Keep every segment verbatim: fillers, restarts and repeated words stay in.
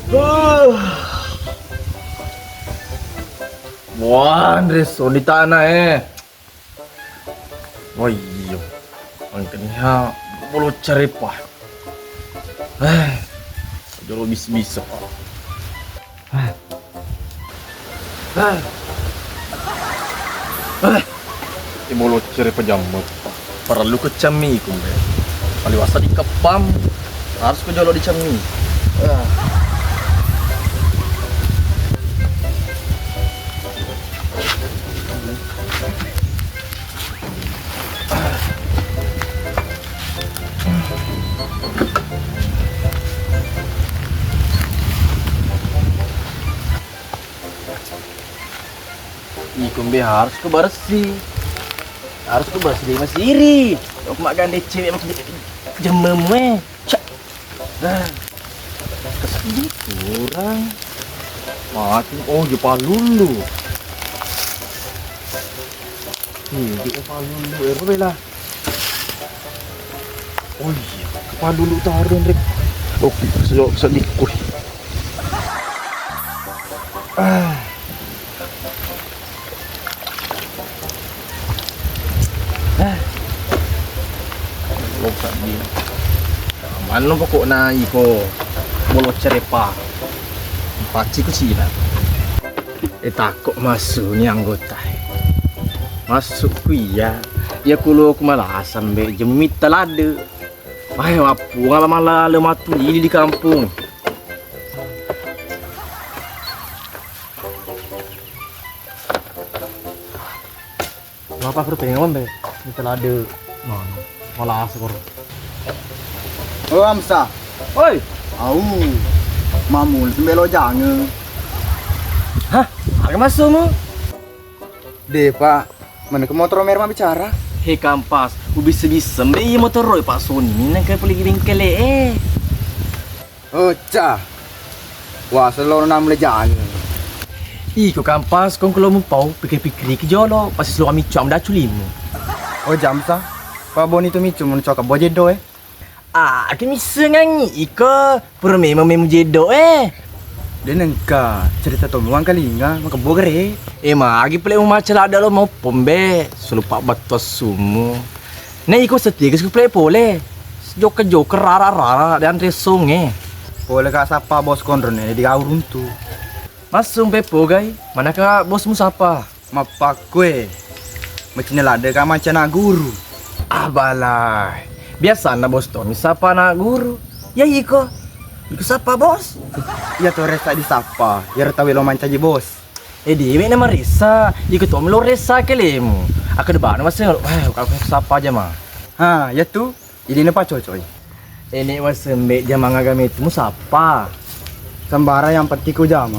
Huh. Wah, Andre, soni tanah, eh. Wah, iya. Engkaniha bolo carepa. Eh, jolo bis-bisa, Pak. Eh. Eh. Eh. Ibolo cere pejammu. Parellu ku cammi ku, Mbe. Paliwasa dikeppang, harus ku jolo dicammi. Eh. Iko, Mbe, harus ku bersih. Harus ku bersih dari masiri. Aku makan deh cewek makan jemmemu, eh. Cak. Nah. Kesedih kurang. Mati. Oh, dia palulu. Nih, dia palulu. Eh, apa bela? Oh iya, kepala dulu taruh, Rek. Oke, sedikit. Ah. Ah. Lo tadi. Manu pokokna iko bolo cerepa. Paci ku Cina. Eh, takko massu ni anggota. Massu ku iya. Iya kulo ku malasa, Mbe, jemmi talade. Ayo, appunga mala le matu lili di kampung. Mapa kuru pengen, Mbe? Ini telade. Mana? Malas kuru. Oh, Amsa. Oi. Au. Mamu, itu melo jange. Hah? Aga massumu? De, Pak. Mana ke motor merah bicara? He, Kampas, ubisse-bisse mbe iya motor e, Pak Soni, nengka peligi bengkele e. Oca. Wah, selo na mulai jange. Iko, Kampas, kong kalau mupau, pikir-pikir iki jolo, pasti suami cuam dacu limu. Oh, Jamsa. Pak Boni tu micu mun coka boje do e. Ah, ki missengangngi iko, pura memang memu jeddo e. De nengka, cerita to muang kalinga, maka bogere. Eh, magi pele mu maca ladda lo mau pombe, sulupa battu assumu. Ne iko setia ke pole pole. Joker-joker rara-rara dan resong e. Pole ka sappa bos konro ne di kau runtu. Massung pe pogai, manaka bosmu sappa? Mappakkue, macinna ladde ka manca na guru. Abala, biasanna bos to misappa na guru. Ya iko, iko sappa bos? Iya to resa disappa, iyaro tau lo mancaji bos. Eh, dewe na maresa, iko to melo resa kelemu. Aku debana masih, eh, aku sappa aja mah. Ha, ya tu. Jadi napa cocok? Ene wasembe jamang agame tu musappa? Sembara yang penting ku jama.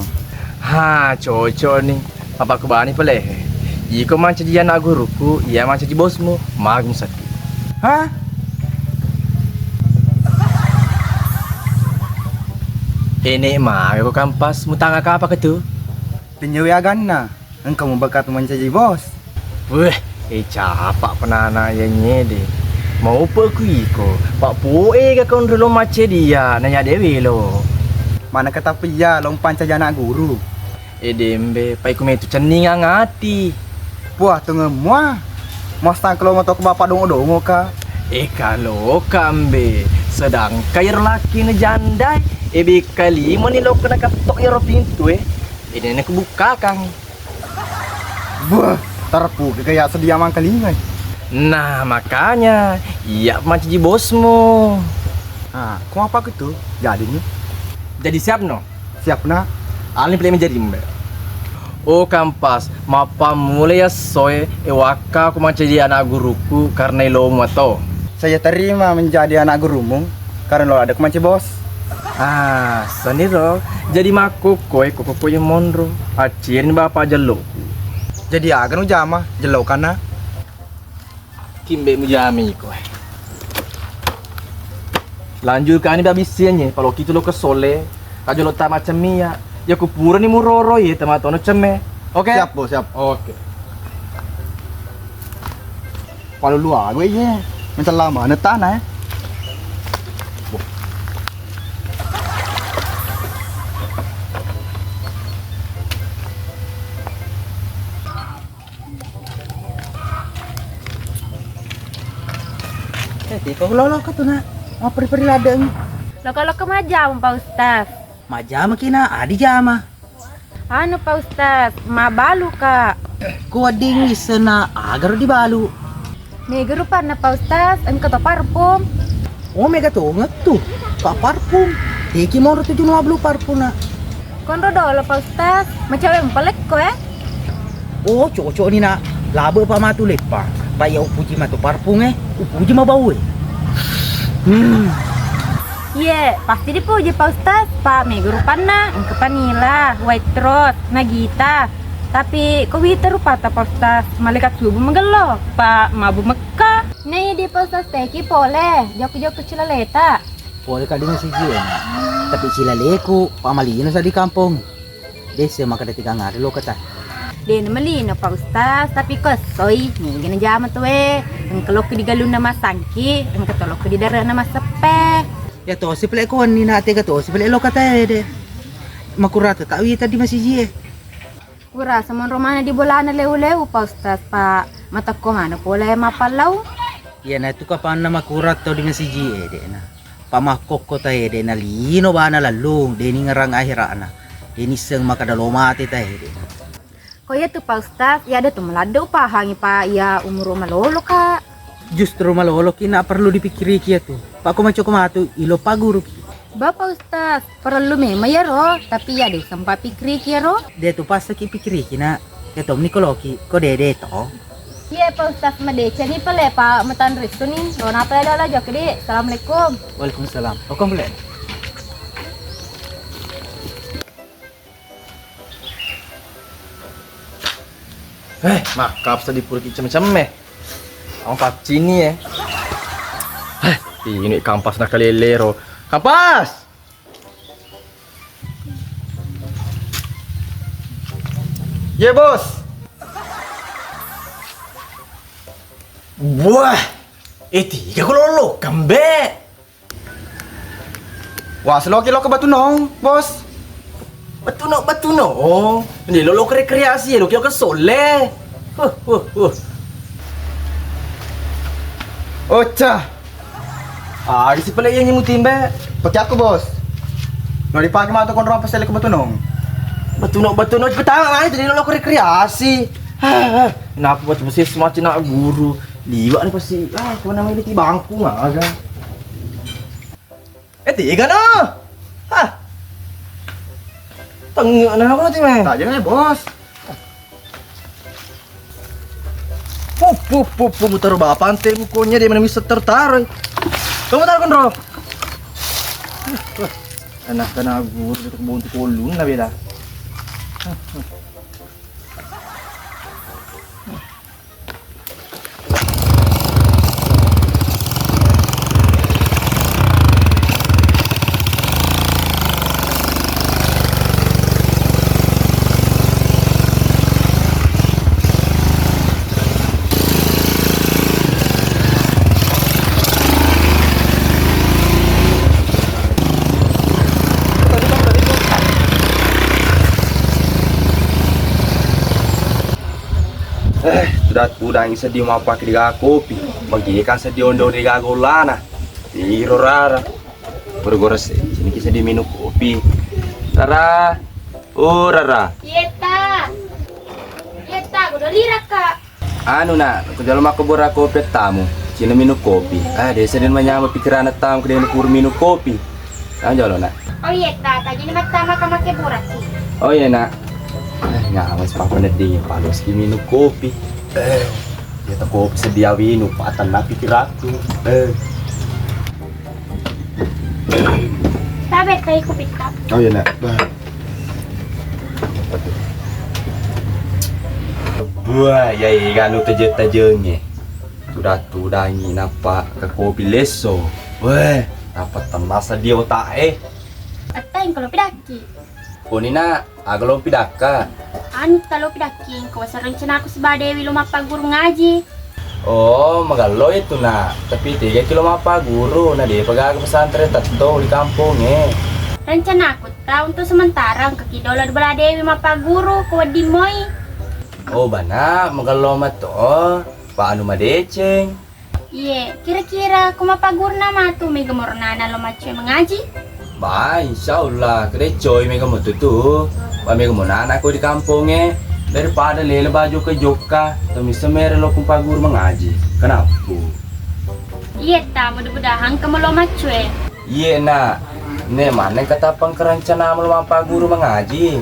Ha, cocok ni. Apa ku bani pale? Iko mancaji anak guruku, iya mancaji bosmu, magum sakit. Hah? Ene maga ko Kampas mutanga kapa ke tu? Tenyewe aganna. Engka mubakat mancaji bos. Weh, eh, capa penana ya nyede. Mau pe ku iko, pak poe ga kau nrelo macce dia, nanya dewe lo. Mana ketapi ya lo mpancaji anak guru. Eh, dembe, pai ku metu cenningang ati. Puah, tengem mua. Mustang kalau mau toko bapak dongo-dongo ka. Eh, kalau kambe, sedangkan iro laki ne jandai, eh, beka lima ni lo kena ketok iro pintu, eh. Ini ne kubukakang. Buh, tarpu ke gaya sedia mangkalingai. Nah, makanya iya mancaji bosmu. Ah, ko apa gitu? Jadi ni? Jadi siap no? Siap na. Alin pilih menjadi mbe. Oh, Kampas, mappammula ya soe, e wakka ku mancaji anak guruku karena ilomu atau? Saya terima menjadi anak gurumu karena lo ada ku mancaji bos. Ah, saniro. Jadi makkukkoe, kokokkoe monro. Accirini bapa jelloku. Jadi aga nu jama jello kana? Kimbe mujami koe. Lanjut kani babissi anye, paloki tu lo kesole. Kajolo tama cemmi ya. Ya kupurani muroro ye tama tono cemme. Oke? Siap, Bos, siap. Oke. Palulu aga iye, mentella maneng tana e. Boh. Kau lolo ka tu, Nak? Mau peri-peri ladeng? Loko-loko majjama, Pak Ustaz. Majjama kina, adi jama. Anu, Pak Ustaz, mabalu ka. Ku wedding issena agaro dibalu. Mega rupanna, Pak Ustaz, engka to parfum. Oh, mega to ngettu. Pak parfum. Teki monro tujuh lima puluh parfum, Nak. Konro dolo, Pak Ustaz. Macawe mupalekko, eh. Oh, cocok ni, Nak. Labe pa matu leppa. Pa iya upuji matu parfum, eh. Upuji ma bau, eh. Hmm. Iye, pasti dipuji, Pak Ustaz. Pa mega rupanna, engka Vanilla, White Rose, Nagita. Tapi ko wita rupata, Pak Ustaz, malaikat subuh magello, pa mabu Mekka. Nei di, Pak Ustaz, teki pole, jokka-jokka cilaleta. Pole ka di masiji, eh, Nak. Tapi cilaleku, pa malino sa di kampong. Dese maka dati gangari lo kata. De na malino, Pak Ustaz, tapi ko essoi, mega na jama tu, eh. Engka lokka di galunna massangki, engka to lokka di dare'na masseppe. Ya tosi pale ko wenni, Nak, tega tosi pale lo kata, eh, de. Makurata tak wita di masiji, eh. Urasa monro maneng di bolana lewu-lewu, Pak Ustaz, pa matekko hana pole mappallau. Iyana tu kapanna makurang tau di masiji e, de'na. Pa makkokko tae, de'na lino bana lallung, de'ni ngerang ahera'na. De'ni seng makkada lo mate tae, de'na. Ko iya tu, Pak Ustaz, iya ada tu maladde upahangi, Pak, iya umuru malolo ka. Justru maloloki na perlu dipikkiriki iyatu. Pakko macoko matu ilo pagguruki. Bapak Ustaz, parellu memang iyaro, tapi iya de sempat pikkiriki iyaro. De tu passaki pikkiriki, Nak. Iya tommi koloki, ko dede to. Iya, Pak Ustaz, madeceng ni pale, Pak, matanre tu ni. Lo napa ya lo, lo, jokka di. Assalamualaikum. Waalaikumsalam. Okong pale. Eh, makkap sa dipuriki cemme-cemme. Ang paccini, eh. Eh, ini kampas na kalelero. Kampas! Ye, Bos. Wah, eh, tiga ko lolo, kembe. Wah, seloki lo ke Batu Nong, Bos. Batu Nong, Batu Nong. Ini lo, lo ke rekreasi, lo ke, lo ke sole. Huh, huh, huh. Ocha. Ah, di si pale iya nyimu timbe. Pakai aku, Bos. Lo dipake matu konro apa sele ke Batu Nong. Batu Nong, Batu Nong, pertama kali tadi lo, lo ke rekreasi. Hah, hah. Kenapa buat besi semacam nak guru? Liwak ni pasti, ah, kemana main di bangku, nggak ada. Eh, tiga no. Hah. Tengok na aku nanti, meh. Tak, jangan, Bos. Pup, pup, pup, pup, mutaro bapante mukonya dia mana bisa tertarik. Kamu taruh kan, Bro? Anak-anak guru itu kebun kolun lah beda. Eh, tudang-tudangi seddi mappake degaga kopi. Bagikang seddi onde-onde degaga ollana. Iro rara. Gora-gora se, sini ki seddi minum kopi. Rara. Oh, Rara. Yeta. Yeta, kudo lirakka. Anu, Nak, kujalo makkobora kopi tamu. Cina minum kopi. Ah, desa den manyama pikiranna tamu, kede pura minum kopi. Tamu jolo, Nak. Oh iya, Tata, jadi mattama ka makke buraki. Oh iya, Nak. Eh, nyawa si Papa Nedding, palos ki minum kopi. Eh, iya ta kopi sedia minum, patenna pikiranku. Eh. Tabe tai kopi ta. Oh iya, Nak. Bah. Buah, ya, iya, anu teje-tejengnge. Tudang-tudangi nappa ke kopi lesso. Weh, nappa temmasa di otak e. Atta engka lo pidakki. Koni, Nak, aga lo pidakka? Anu ta lo pidakki, engka waseng rencanaku siba Dewi lo mappaguru ngaji. Oh, magello itu, Nak. Tapi tega ki lo mappaguru, na depa gaga pesantren tetto di kampongnge. Rencanaku ta untuk sementara engka ki dolo bela Dewi mappaguru ko wedding moi. Oh, bana, magello mato. Pa anu madeceng. Iye, kira-kira ko mapagguruna matu mega moro nana lo maccue mangaji? Bah, insya Allah, kedeccoi mega mutu tu. Ba mega mo nana ko di kampongnge, daripada lele ba jokka-jokka, to misseng mere lo ku pagguru mangaji. Kenapa? Iye ta, mudah-mudahan kamu lo maccue. Iye, Nak. Ne maneng katappang kerencana lo mapagguru mangaji.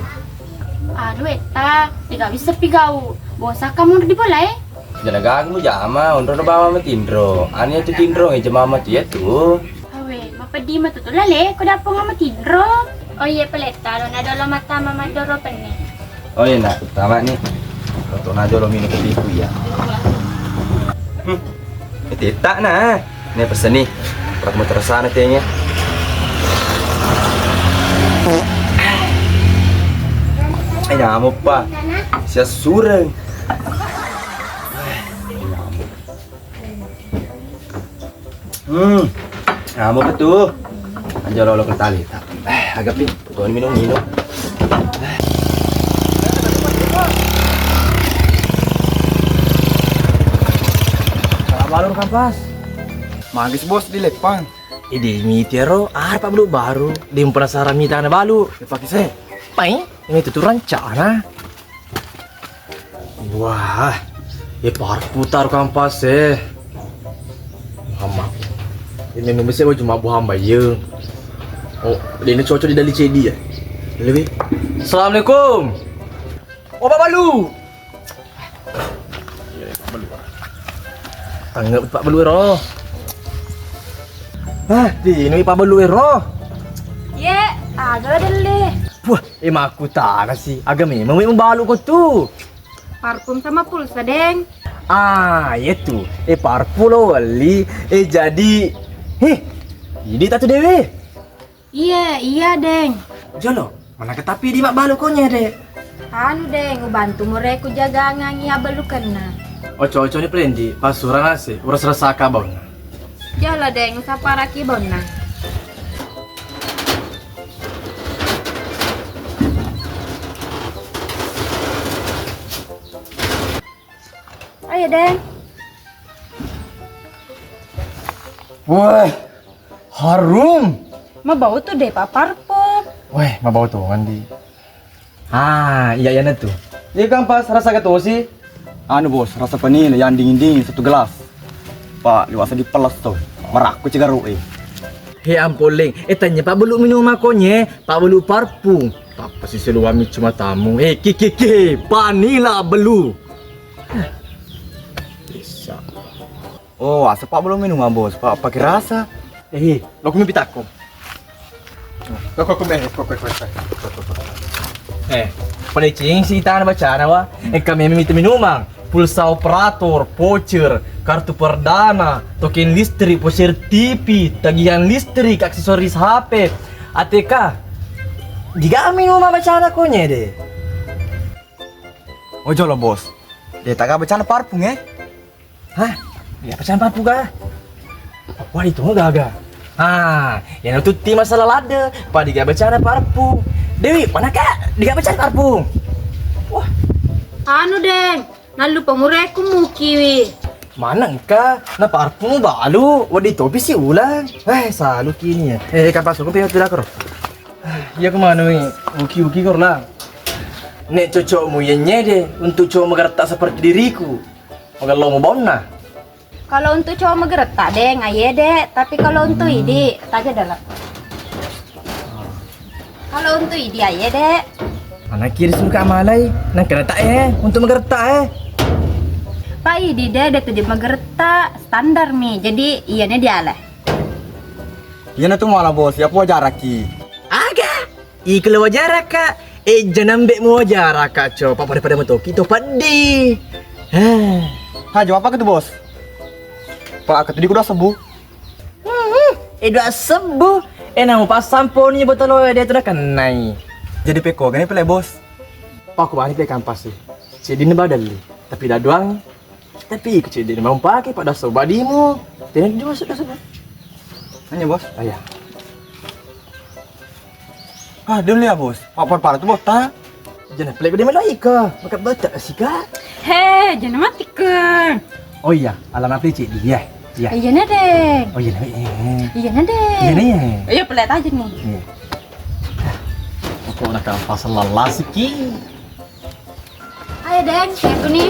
Aduh, Etta, tega bisa pigau. Bosa kamu di bola, eh? Jana gaga mujama, onro no bawa matinro. Anu ya tu tinro, eh, jama mati ya tu. Awe, mapeddi matu tu lale, ko dapong matinro. Oh iya, Paletta, lo nadolo mata mama doro penne. Oh iya, Nak, tama ni. Foto najolo minum kopiku ya. Hmm. Eh, teta na. Ini pesen nih. Berat motor sana tehnya. Eh, nyamuk, Pak. Sia sureng. Hmm. Nyamuk tu. Anjo lolo ke tali. Eh, agak pi. Tuh minum-minum. Salam balur kampas. Magis bos di Lepang. Idi miti ero, arpa bulu baru. Di penasaran mita na balu. Pake se. Pai, ini tuh rancana. Wah, e parpu taru kampas e. Mama. Ini memang bisa baju mabu hamba ye. Oh, ini cocok di dali cedi ya. Lebih. Assalamualaikum. Oh, Pak Balu. Tanggap Pak Balu ero. Ah, di ini Pak Balu ero. Ye, aga delle. Wah, e makkutana si, aga memang memang balu ko tu. Parfum sama pulsa, Deng. Ah, iya tu. Eh, parfum lo wali. Eh, jadi, heh, ini tatu dewe. Iya, iya, Deng. Jolo, mana ketapi di mak balu konye, Dek? Anu, Deng, ubantu mureku jagangangi abalukenna. Oco-oco ni plendi, pasurana si, uras rasa kabon. Jolo, Deng, usaparaki bonna. Ayo, Deng. Wah, harum. Mabau tu, Dek, Pak, parfum. Wah, mabau tu, Andi. Ah, iya, iya, tu. Iya, kan pas rasa gatosi. Anu, Bos, rasa vanilla yang dingin-dingin satu gelas. Pak, liwasa di pelas tu. Maraku cigaru, eh. He ampoleng, eh tanya Pak Belu minum makonye, Pak Belu parfum. Apa sih seluami cuma tamu? Eh, ki ki ki, vanilla Belu. Bisa. Oh, asa Pak belum minum, Bos. Pak pakai rasa. Eh, lo kumi pitako. Kok kok kok kok kok. Eh, palicing si tana bacana wa. Eh, kami minta minumang. Pulsa operator, voucher, kartu perdana, token listrik, voucher T V, tagihan listrik, aksesoris H P, A T K. Diga minum bacana konye de. Ojo lo, Bos. De taga bacana parfum, eh. Hah? Iya bacana parfum ga? Wah, itu gaga. Ah, yang itu ti masalah lade. Padi ga bacana parfum. Dewi, mana kak? Diga bacana parfum. Wah. Anu, Deng. Nallupa mureku mukiwi. Mana engka? Na parfum balu. Wadi topi si ulang. Eh, salu kini ya. Eh, kapas aku pihat tidak kero. Iya kemana wi? Uki-uki kor lah. Nek cocokmu yenye de untuk cowok magertak seperti diriku. Magello mu bonna. Kalau untuk cowok magertak de, ngaye de. Tapi kalau untuk idi, taja dalam. Kalau untuk idi aye de. Anak kiri suka malai, nang kena tak eh untuk magertak eh. Pak idi de, de tuh di magertak standar mi. Jadi iya ne dialah. Iyana tu mala bos, ya po jaraki. Aga? Iko le wajaraka. Eh, janambe mu wajaraka, coba pada-pada matoki to peddi. Hah. Ha, jawab apa tu bos? Pak, aku tadi kuda sebu. Hmm, eh, dua sebu. Eh, namu pasamponi botolo de tu kennai. Jadi peko gani pele bos. Pak, aku bani pe kampas sih. Cedini badalli. Tapi daduang. Tapi kecil dia mau pakai pada sobadimu. Tidak juga sudah sudah. Hanya bos. Ayah. Ah, dulu ya bos. Apa parah tuh bos ta? Jangan play gede melo ika. Maka baca sih kak. He, jangan mati ke. Oh iya, alam apa cik dia? Iya. Iya na, Deng. Oh, iya na, iya. Iya na, Deng. Iya na, iya. Iya, pelet aja nih. Iya. Pokoknya kan pasal lalasi ki. Ayo, Deng, aku nih.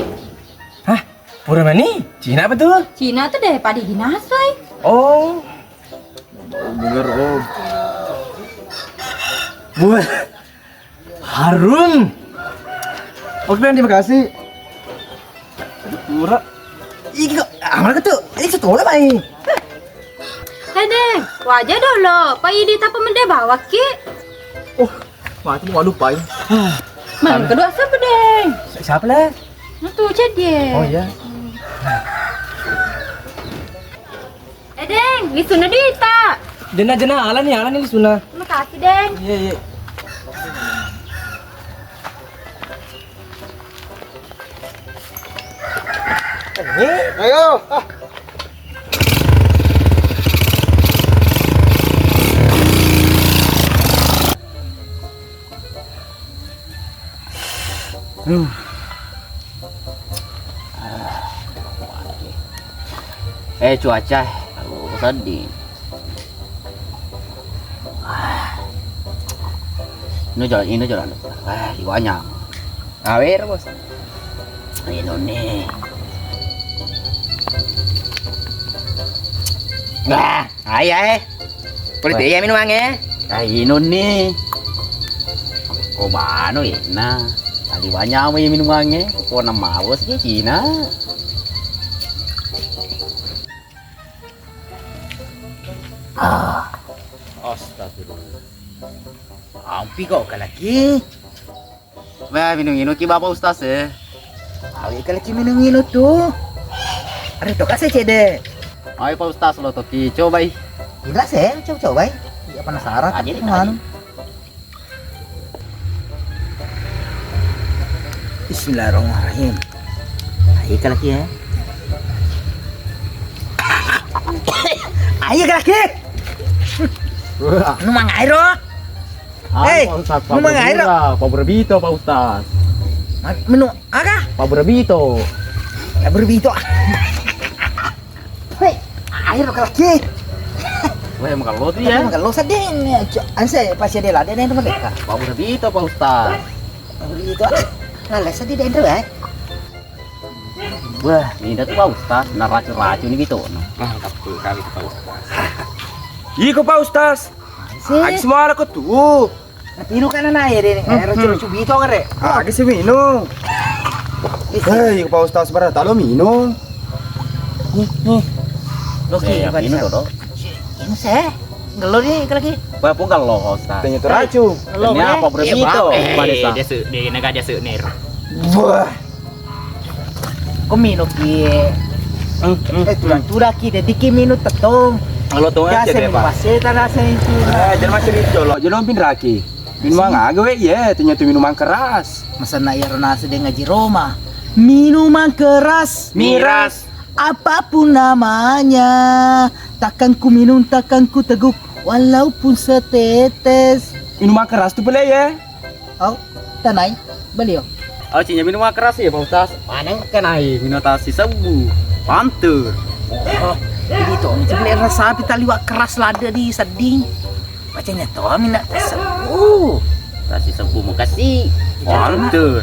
Hah? Pura mani? Cina apa tuh? Cina tuh deh, padi dinasoi. Oh. Bau bener, Om. Buah. Harum. Oke, terima kasih. Murah. Iki kok, ah, mana tuh? Ini setola, Mai. Hei, Deng, waja dolo. Pak Idi tapa mende bawa ki. Oh, mati, mau lupa ya. Mana kedua siapa, Deng? Si-, siapa, Le? Itu, Cedie. Oh, iya. Eh, Deng, lisuna duita. Jena, jena, ala nih, ala nih lisuna. Makasih, Deng. Iya, iya. Ini, ayo. Ah. Duh. Eh, cuaca, aduh, sedih. Ini jalan, ini jalan. Ah, iwanya. Awir, Bos. Ini nih. Wah. Ayo, eh. Boleh teh, ya, minumangnge? Ah, inung ni. Oh, mano, eh. Nah, tadi banyak mau minumangnge. Kok nama bos ke Cina? Ah. Astagfirullah. Ampi kok kalaki. Wah, minung-minung ki Bapak Ustaz, eh. Awi kali ki minung-minung tuh. Ada tokak saya cedek. Ayo Pak Ustaz, lo toki coba, ih. Gila saya, coba-coba, ih. Iya, penasaran. Tadi kemana? Bismillahirrahmanirrahim. Ayo kali ki ya. Ayo kali ki. Wah. Nu mangai ro. Hei, Pak Ustaz, Pak Bura Bito, Pak Ustaz. Menu aga? Pak Bura Bito. Pak Bura Bito. Hei, air ke lagi. Wah, emang kalau tuh ya. Emang kalau sedih ini, anse pasti ada lade nih mereka. Pak Bura Bito, Pak Ustaz. Pak Bura Bito. Ngalah sedih deh, Indra, ya. Wah, ini tuh Pak Ustaz, nah racun-racun gitu. Nah, mantap tuh kali Pak Ustaz. Iko Pak Ustaz. Sih. Agi semua aku tuh. Napinu kan anak ya deh, eh, racun-racun bito kan, Rek? Agi sih minum. Hei, Pak Ustaz, berarti lo minum. Nih, nih. Lo ki, minum dulu. Ini saya. Gelo nih lagi. Wah, pun gelo, Ustaz. Tanya tuh racun. Gelo. Ini apa, Bro? Iya, Bito, Bang. Eh, Pak Desa. Dia se-, dia naga dia se-, ner. Wah. Ko minung ki. Eh, tuda-tuda ki, de' ki minung tettong. Kalau tuh aja deh, Pak. Biasa minung paseta rasa itu. Eh, jangan macam itu, Jolo. Jangan pinraki. Minuman aga we, ye, ternyata minuman keras. Masa nak iyaro nasi de' ngaji Roma. Minuman keras. Miras. Apapun namanya, takkan ku minum, takkan ku teguk, walaupun setetes. Minuman keras tuh pele ye. Oh, tanai, beli yo. Oh, cinya minuman keras ya, Pak Ustaz. Mana kenai minum tasi sebu, pantur. Oh, jadi tuh, ini cuma rasa api taliwak keras lada di seding. Macamnya tuh, minat sebu. Tasi sebu makasih. Pantur.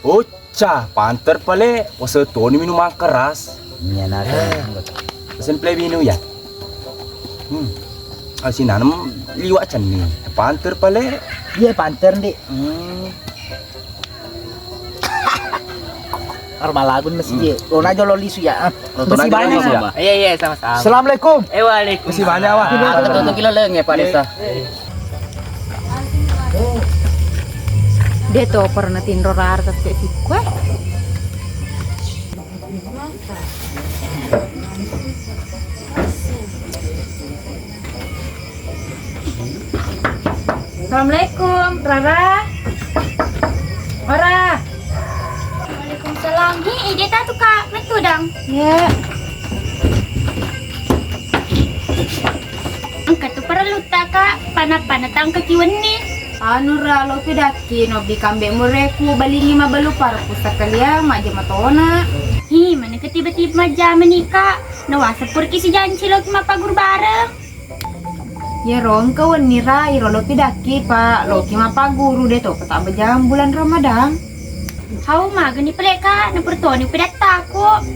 Oh, Cah, panter pale, wase toni minuman keras. Iya, nah, eh, pesen pale minum ya. Hmm. Asin nanem liwak cenni. Panter pale. Iya, panter, Dik. Hmm. Armalagun masih. Hmm. Lo najo lo lisu ya. Ah. Lo najo lo lisu ya. Iya, iya, sama-sama. Assalamualaikum. Eh, waalaikumsalam. Masih banyak, Wak. Ada tuh kilo leng ya, Pak Desa. De' to pernah tinro rara tette' sikku, eh. Assalamualaikum, Rara. Ora. Waalaikumsalam. Hi, ide tatu, Kak. Metu dang. Ya. Engka tu parellu ta, Kak. Pana-pana tangka ki wenni. Anu ra, lo pedakki no bi kambe mureku balingi mabalu parpus sekalian majja matona. Hi, maneka tiba-tiba majjama ni, Kak? Nawaseng puraki sijanci loki mappaguru bareng. Iyaro engka wenni ra, iro lopi dakki, pa loki mappaguru, de topa tabbajang bulan Ramadan. Hau magani pale, Kak, napurtoni pedattaku.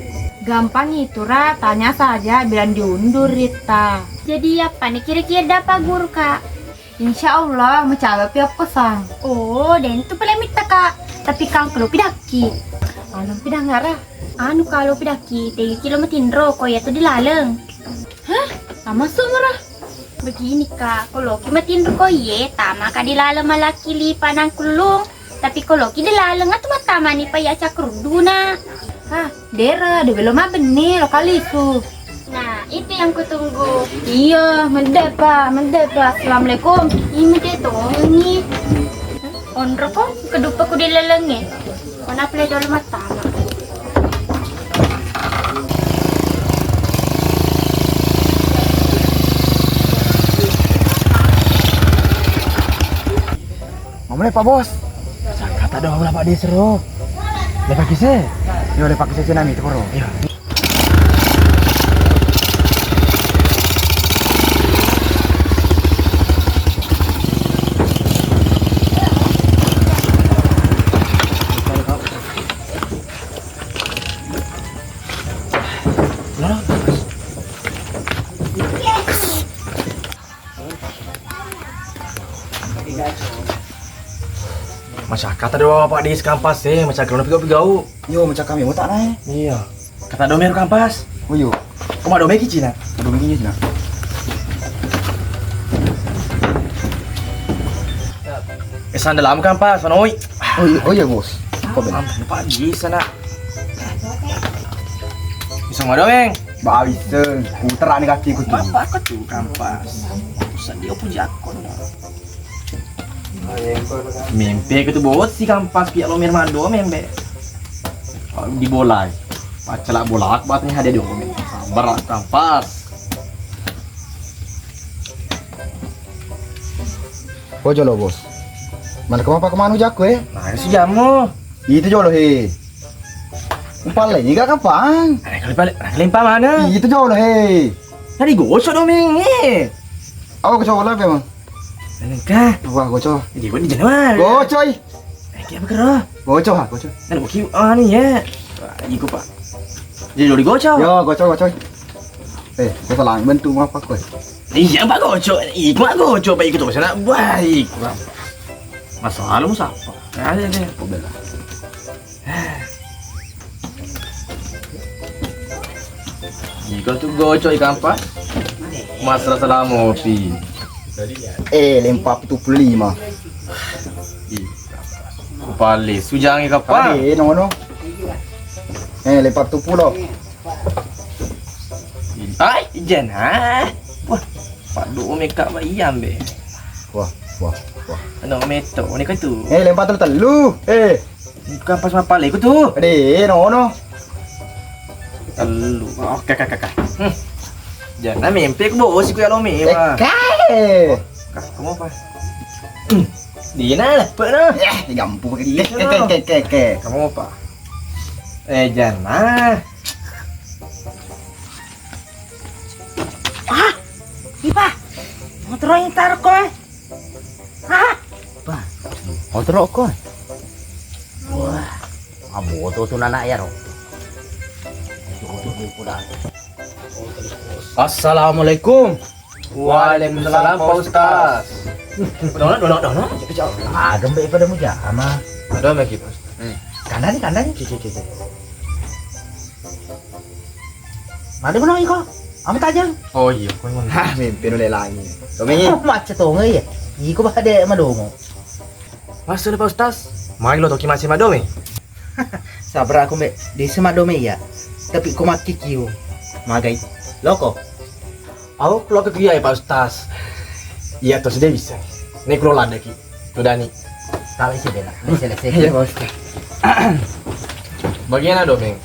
Gampang itu ra, tanya saja bilang diundur Rita. Jadi apa nih kira-kira dapat guru, Kak? Insya Allah, macawepi appesang. Oh, dentu pale mitta, Kak. Tapi kang kelupi dakki. Anu pidang ara. Anu kalau pidakki, tegi kilo matinro, ko iya tu dilaleng. Hah? Tamasu mara? Begini, Kak, ko loki matinro ko iye, tama ka dilaleng malaki li panang kulung. Tapi ko loki dilaleng atu mattama ni pa iya cakrudduna. Hah, dera, de belo mabenni lo kalisu. Nah, itu yang kutunggu. Iya, medde pa, medde pa. Assalamualaikum. Ih, medde tongi. Onro ko, keduppa ku dilalengnge. Kona pele dolo mattama. Mamulai, Pak Bos. Sangkata doang lah, Pak Desro. Lepak kise? Yo, lepak kise cina mi, Tokoro. Iya. Masyarakat ada bapak di sekampas eh, masyarakat lebih gau. Yo, macam kami otak naik. Iya. Kata domer kampas. Oh yo. Kau mau domer kicina? Kau domer kicina. Eh, sandal am kampas, mana oi? Oh iya, oh iya, Bos. Kau benar. Pak di sana. Bisa mau domer? Ba bisa. Putar ane kaki ku tu. Bapak aku tu kampas. Sedih aku jakon. Mimpi aku tu bos si kampas pihak lo mir mado membe. Di bola. Pacala bola aku batanya ada di omen. Sabar lah, kampas. Oh jolo bos. Mana kemapa kemana jaku eh? Mana si jamu? Itu jolo he. Umpal lagi gak kapang? Ada kali pale, ada kali mana? Itu jolo he. Tadi gosok dong meng eh. Aku coba lah memang. Nengka. Wah, goco. Jadi gua di Januari. Goco, ih. Eh, kayak apa kero? Goco, ha, goco. Kan gua kiu, ah, nih ya. Wah, iku, Pak. Jadi lo digoco. Yo, goco, goco. Eh, gua salah bentuk apa kau? Iya, Pak, goco. Iku, Pak, goco, Pak, iku tuh sana. Wah, iku, Pak. Masalah mu siapa? Ada deh. Kau bela. Iko tu goco ikan pa. Mas rasa lama opi. Eh, lempa pitu puluh lima. Ih, kupale sujang ikan pa. Pade, nono. Eh, lempa pitu puluh. Ai, jen ah. Wah, padu meka ba iya mbe. Wah, wah, wah. Ano meto, ini kan tu. Eh, lempa telu telu. Eh. Kampas mappaleku tu. Ade, nono. Tellu. Oke, oke, oke, oke. Hmm. Jangan mimpi ku bawa si kuya lomi. Eh, kae. Kah, kamu apa? Hmm. Dina lah, pe no. Eh, digampu ke. Iya, ke, no. Ke, ke, ke, ke. Kamu apa? Eh, jangan. Ah, ipa. Motor yang taruh kau. Hah? Wah, motor ko. Wah, aboto tu anak ya ro. Assalamualaikum. Waalaikumsalam, Pak Ustaz. Dono, dono, dono. Agam be pada muja ama. Ada lagi, Pak Ustaz. Hmm. Kanan, kanan. Kiki, kiki. Made mano iko? Amo tajeng. Oh iya, kowe ngono. Hah, mimpi nulle langi. Domengi. Macet to ngai ya. Iko bah de madongo. Masuk Pak Ustaz. Mai lo toki masih madome. Sabar aku me desa madome ya. Tapi ko makki kiu. Magai. Loko. Aku lo ke kiai Pak Ustaz. Iya to sudah bisa. Nek lo lada ki. Tudani. Tahu isi bela. Selesai. Iya, Pak Ustaz. Bagian ada, Meng.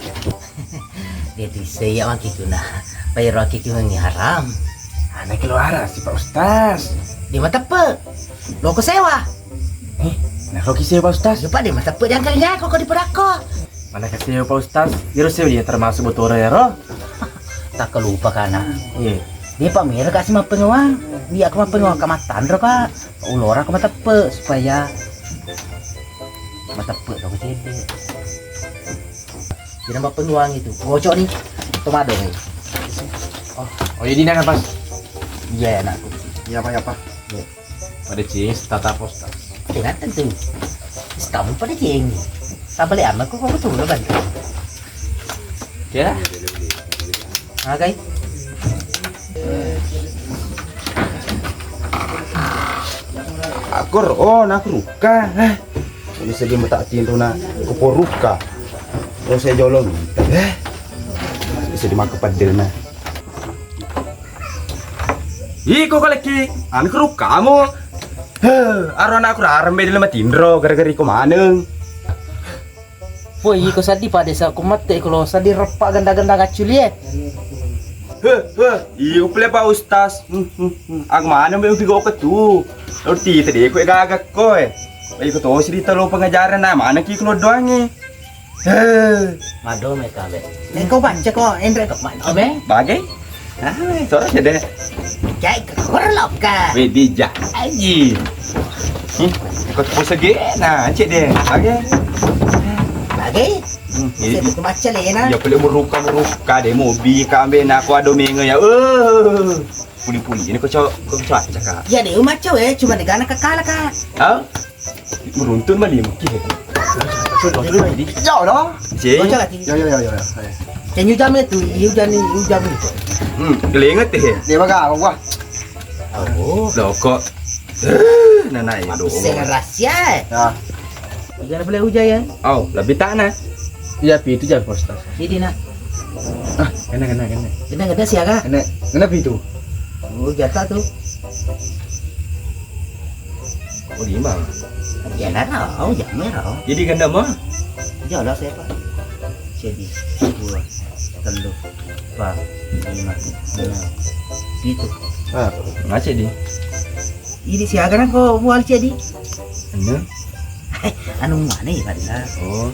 Dia tu isi ya waki tuna. Bayar waki tuna ni haram. Anak keluar si Pak Ustaz. Dia mah tepe. Lo ke sewa. Eh, nah lo ki sewa Pak Ustaz. Lupa dia mah tepe jangan kali ya kok di perako. Mana kasih Pak Ustaz? Iro saya dia termasuk botora ya roh. Takkalupa kana. Iya. Dia Pak Mira kasih mappengawang. Dia aku mappengawang ka mattanro ka. Ulora aku mateppe supaya mateppe tau cedde. Jadi mappengawang itu. Gocok nih. Tomado nih. Oh, oh, ini nana pas. Iya ya anakku. Iya apa ya apa? Iya. Pada cing tata posta. Ingat tentu. Kamu pada cing. Sabale ama ku kok tuh lo kan. Ya. Agai. Akur, oh, nak ruka. Eh. Ini sedih mata tinro na keporuka. Oh, saya jolong. Eh. Sedih maka padena. Iko kaleki, anu kerukamu. Heh, aro anakku rarembe dalam tinro gara-gara iko maneng. Woi, iko seddi pada sa ku mette ko lo seddi reppa ganda-ganda kaculi e. Heh, heh, iko pele Pak Ustaz. Hmm, hmm, hmm. Aku maneng be upi goko tu. Lorti tadi ko gaga ko e. Iko to cerita lo pengajaran na mana ki ko doangi. Heh. Madome kabe. Eh, kau baca kok, Endra. Madome? Bagai? Ah, terus ya deh. Jai kekur loka. Wedi ja. Aji. Hmm, ikut pusage. Nah, cek deh. Bagai? Bagai? Hmm, saya ini. Itu baca lena. Ya, boleh meruka-meruka deh, mobi kambe, nah, aku ada menge ya. Eh. Puli-puli ini kau cowok, kau cowok aja kak. Ya deh, macam eh, cuma negara kekal kak. Hah? Beruntun mah dia mungkin. Jauh dong. Cing. Bocah lagi. Yo yo yo yo. Yo. Can you jam itu, you jam, you jam itu. Hmm, kelinget deh. Dia bakal apa gua? Oh. Lo kok. Eh, nana ya dong. Sing rahasia. Ya. Jangan boleh hujan ya. Oh, lebih tanah. Iya, pi itu jangan posta. Jadi nak. Ah, kena kena kena. Kena kena siaga. Kena kena pi itu. Oh, jatah tuh. Oh, lima. Ya, nah, oh, ya, merah. Jadi ganda mah? Jauh lah saya, Pak. Jadi, dua, telu, empat, lima, enam, pitu. Ah, masih di. Ini siaga nang ko bual jadi. Enam. Anu mana ya, Pak Desa? Oh.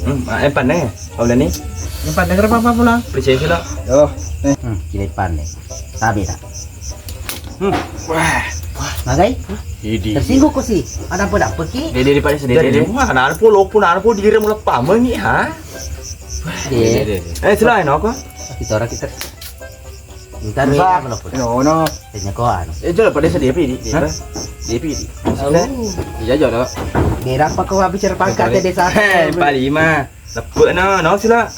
Hmm, ah, empat nih. Kau udah nih? Empat negara apa pulang? Percaya sih lo. Oh, eh. Hmm, kita empat nih. Tabe tak? Hmm. Wah. Magai? Idi. Tersinggung ko si. Ada apa-apa ki? Dede, dede, pada sedih, dede. Wah, nana po lopo, nana po diri mulai pameng ni, ha? Dede. Eh, selain aku. Kita orang kita. Entar. Enggak. Apa lopo? No, no. Tanya ko anu. Eh, coba pada sedih apa ini? Hah? Dia apa ini? Iya, jodoh. Dia apa kau habis cerpakat ya desa? Eh, palima. Leppe' no, no sila.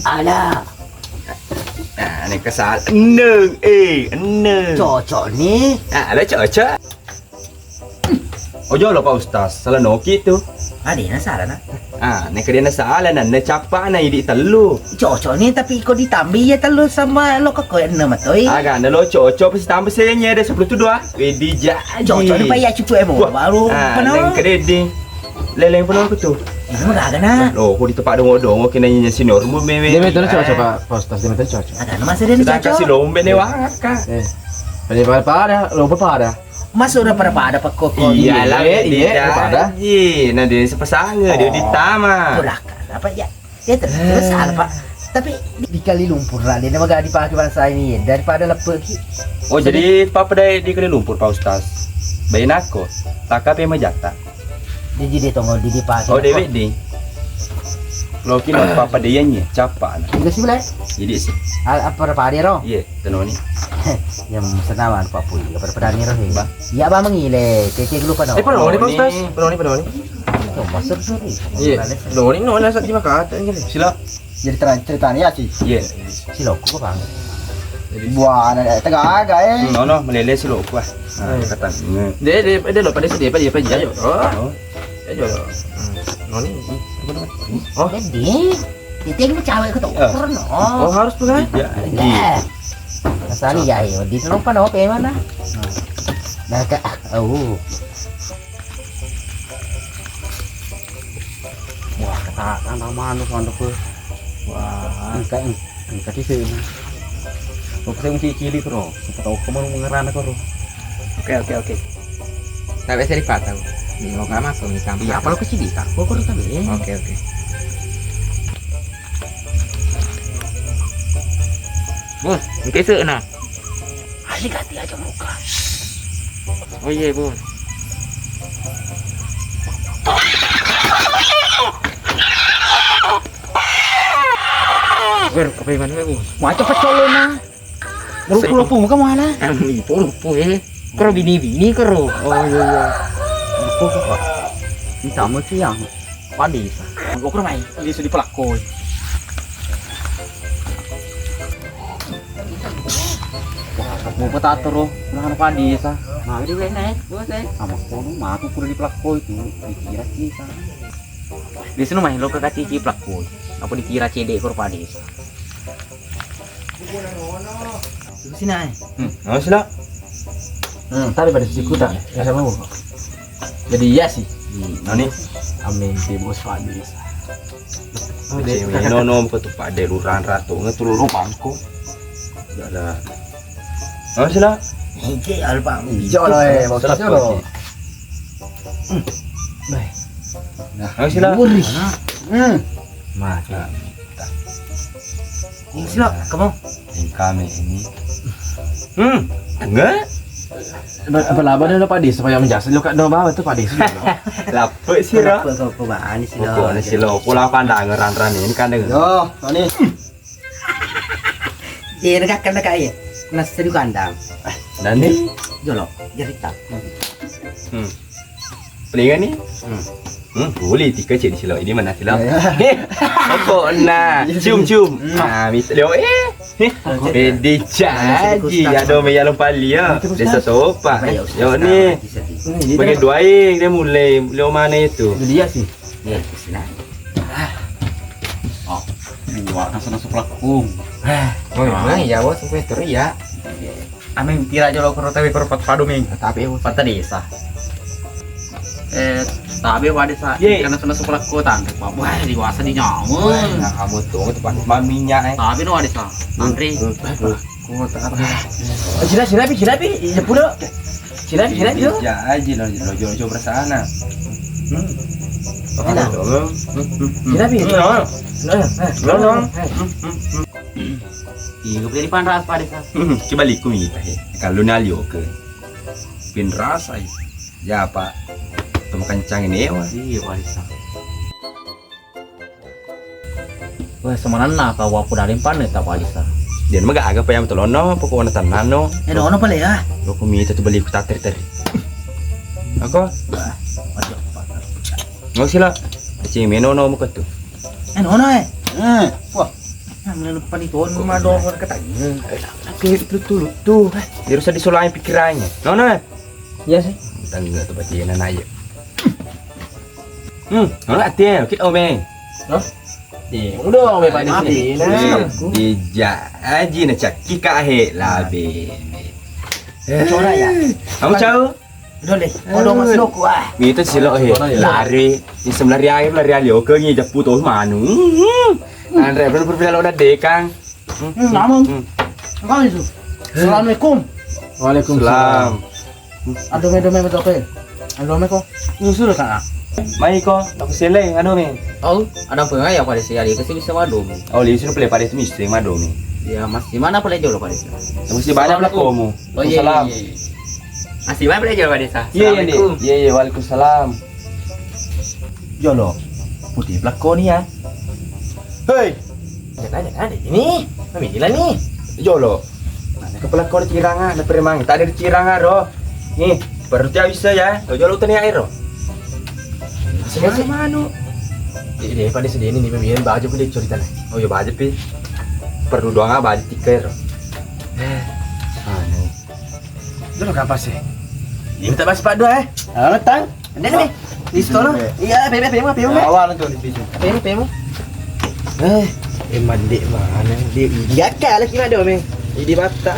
Ala. Nah, ini kesal. Eneng, eh, eneng. Cocok nih. Ah, ada cocok. Oh, jolo Pak Ustaz, salah noki tu. Ada yang salah nak. Ah, ne kalian salah nan ne capa na idi tellu. Cocok nih, tapi kok ditambah ya tellu sama lo kok enam atau? Agak na lo cocok pasti tambah saya nyede sepuluh tu dua. Wedi jadi. Cocok nih, Pak, ya cukup emang. Wah. Baru. Ah, neng kedede. Leleng pun aku tuh. Ini mah kagak, nak. Loh, kok ditepak dongo-dongo kena nyanyi senior mu meme. Dia betul cocok, Pak Ustaz, dia betul cocok. Ada nama saya dia cocok. Kasih lombe nih, wah, Kak. Eh. Pada pada, lombe pada. Masuk udah pada pada pekko. Iyalah, iya, dia pada. Iya, nah dia sepasang dia di taman. Purakan apa ya? Ya terus, terus salah, Pak. Tapi di, di kali lumpur lah, dia mah gak dipakai bahasa ini ya, daripada lepe ki. Oh, jadi papa dari di kali lumpur, Pak Ustaz. Bayin aku, tak apa yang majata. Jadi dia tongol di dipakai. Oh, dewe di. Lo kilo papa dia nya, capa na. Enggak sih, boleh. Jadi sih. Apa pada ro? Iya. Tenoni. Yang senawan Pak Pui, pada-pada ni roh. Ba. Iya, ba mengile, kece lupa no. Eh, penoni, Pak Ustaz. Penoni, penoni. Oh, masuk suri. Iya. Penoni, no, nasa di maka, tanya. Sila. Jadi terang ceritanya ya sih. Iya. Sila aku, Bang. Buah anak tegaga eh. Hmm, no, no, melele sila aku ah. Nah, kata. Dia, dia, dia lupa dia sedih apa dia apa aja. Oh. Oh. Ayo. Hmm. Noni, apa namanya? Oh. Jadi, itu yang cewek itu pernah. Oh, harus tuh kan? Iya. Iya. Iya. Asal ya, ayo, di sana apa, apa yang mana? Nah, ke, oh. Wah, kata, kata mana, mana tuh? Wah. Engka, engka di sini. Kok saya mesti cili, bro. Siapa tahu kamu mengerana, bro. Oke, oke, oke. Tapi saya dipatau. Di mau kamu apa, nih, kamu? Iya, apa lo kecil, Kak? Kok, kok, kami? Oke, oke. Bos, engka ise'na. Asik hati aja muka. Oh iya, Bos. Wer, kepeman we, Bos. Wah, cepet colona. Rupu-rupu muka mana? Ih, rupu, eh. Kero bini-bini kero. Oh iya, iya. Rupu, Pak. Minta mau tuh yang. Padesa. Gua kurang main. Ini sudah pelaku. Wah, mau petatoro. Nah, padesa. Nah, ini gue naik, Bos, eh. Sama kono, matu pura di pelaku itu. Dikira kita. Di sini mah lo kekaciki pelaku. Apa dikira cedek koro padesa. Sini ae. Hmm, awas lo. Hmm, tadi pada sikuta. Ya sama gua. Jadi iya sih. Hmm, ini. Amin, si bos Fadil. Oh, deh, Cewek kakak. Nono, bukan tuh Pak De, lu ran ratu, ngetulu lu pangko. Udah ada. Awas lo. Oke, alpa. Jolo, eh, bos, jolo. Hmm. Baik. Nah, awas lo. Gurih. Hmm. Mati. Ini sih lo, kamu. Yang kami ini. Hmm, enggak. Apa laba dah Pak Desa, supaya menjasa lo, Kak, dong, bawa tuh Pak Desa. Lape sih, Ra. Apa, apa, apa, ini sih lo. Pokoknya sih lo, pulang pandang, ran-ran ini kan dengan. Yo, ini. Iya, nak kena kaya. Nasi di kandang. Dan nih? Jolo, jadi tak. Hmm. Pelingan nih? Hmm. Hmm, boleh tika cek di silo. Ini mana silo? Ya, ya. Heh, pokok nah, cium cium. Hmm. Nah, mit leo eh. Heh, pedi caji. Ada me yalong pali ya. Desa sopa. Yo nih. Bagi dua eh, dia mulai leo mana itu? Itu dia sih. Iya, sih. Oh, dua nasa nasa pelakung. Woi, mai ya, bos, sampai terus ya. Ame pira jolo koro tabe koro pat pado meng. Tabe, bos. Pata desa. Eh, tabe wade sa. Ye. Karena sana sekolah kota. Wah, dewasa di nyawa. Wah, nah, kamu tuh tempat minyak eh. Tabe no wade sa. Antri. Kota apa? Cina, Cina pi, Cina pi, ya pulo. Cina pi, Cina pi. Ya aja lo, lo jauh-jauh bersana. Hmm. Cina pi. No, no. Iya, gue pilih panras pada sa. Hmm, coba liku mita he. Kalau nalio ke. Pinrasa ya. Ya apa? Temu kencang ini ya, Wan. Iya, pada sa. Wah, semananna ka wa pudaring panne ta palisa. Den maga aga payam tolono, pokokna tennanno. Eh, dono pale ya. Loko mita tu beli ku tateri-teri. Ako? Wah, waduh, apa? Nggak sih lah. Cing meno no muka tu. Eh, nono eh. Eh, wah. Nah, menu pani ton ma do katanya. Oke, itu dulu tuh. Biar usah disolai pikirannya. Nono eh. Iya sih. Tangga tu bacina na aja. Hmm, ora ati, kita omeng. Hah? Eh, udah omeng pada sini. Nah, dija aji na cakki ka he labe. Cora ya? Kamu cau? Udah deh, udah masih aku ah. Itu silo he, lari. Ini sebenarnya air lari ali oke ngi japu tuh manu. Andre belum berpilih lo udah dekang. Hmm, namun. Engkau itu. Assalamualaikum. Waalaikumsalam. Aduh, me, aduh, me, betul apa ya? Aduh, me, ko. Nyusul sana. Mai ko, aku seleng, aduh, me. Oh, ada apa ya pada saya dia kesini sama aduh, me. Oh, lihat sudah pele pada itu misteri sama aduh, me. Ya, masih mana pele jolo pada saya? Masih banyak lah komu. Oh iya, iya, iya. Masih mana pele jolo pada saya? Iya, iya, iya, iya, waalaikumsalam. Jolo, putih pelakoni ya. Hei, jangan, jangan, ini, mami gila nih. Jolo, mana kepala kau diciranga, na peremang, tak ada diciranga ro. Nih, perlu tiap bisa ya, kau jolo tanya air ro. Masih manu. Jadi pada sedih ini, nih, mami baju pun dia cerita nih. Oh iya, baju pi. Perlu doang baju tiker ro. Eh, anu. Dulu kapas e. Ini tak pas pak dua eh. Halo tang. Ada nih. Di sekolah. Iya, peme peme peme. Awal tuh di situ. Peme peme. Eh, eh mandi mana? Di iya kalah kira dong, Meng. Di mata.